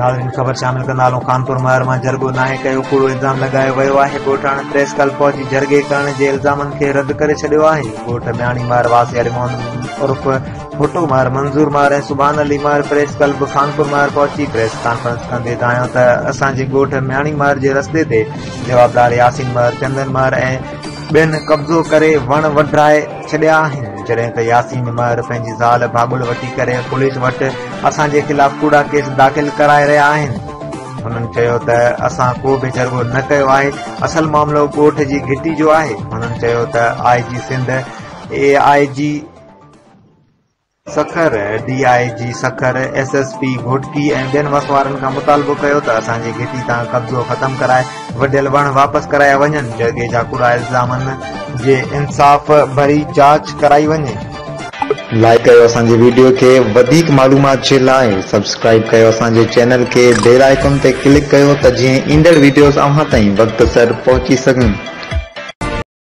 ناظرين خبر شامل ڪندا هلون خانپور مهر مان جرڳو ناهي ڪيو ڪوڙو الزام لڳايو ويو آهي ڳوٺاڻن پريس ڪلب پهچي جرڳي ڪرڻ جي الزامن کي رد ڪري ڇڏيو آهي ڳوٺ مياڻي مهر واسي علي محمد عرف ڀٽو مهر منظور مهر ۽ سبحان علي مهر پريس ڪلب خانپور مهر پهچي پريس ڪانفرنس ڪندي دانهيو ته اسان جي ڳوٺ مياڻي مهر جي رستي تي جوابدار ياسين مهر چندن مهر ۽ ٻين قبضو ڪري وڻ وڍرائي ڇڏيا آهن، جڏهن ته ياسين مهر پنهنجي زال ڀاڳل وٺي ڪري پوليس وٽ اسان جي خلاف ڪوڙا ڪيس داخل ڪرائي رهيا آهن. هنن چيو ته اسان ڪو به جرڳو نه ڪيو آهي، اصل معاملو ڳوٺ جي گهٽي جو آهي. هنن چيو ته I G Sindh, A I G Sukkur, D I G Sukkur, S S P Ghotki ۽ ٻين وس وارن کان مطالبو ڪيو ته اسان جي گهٽي تان قبضو ختم ڪرائي وڍيل وڻ واپس ڪرايا وڃن، جرڳي جا ڪوڙا الزامن جي انصاف ڀري جاچ ڪرائي وڃي. لائيڪ ڪيو اسان جي ويڊيو کي وڌيڪ معلومات جي لاء سبسڪرائيب ڪيو اسان جي چينل کي بيل آئيڪن تي ڪلڪ ڪيو ته جيئن ايندڙ ويڊيوز اوهان تائين وقت سر پهچي سگهن.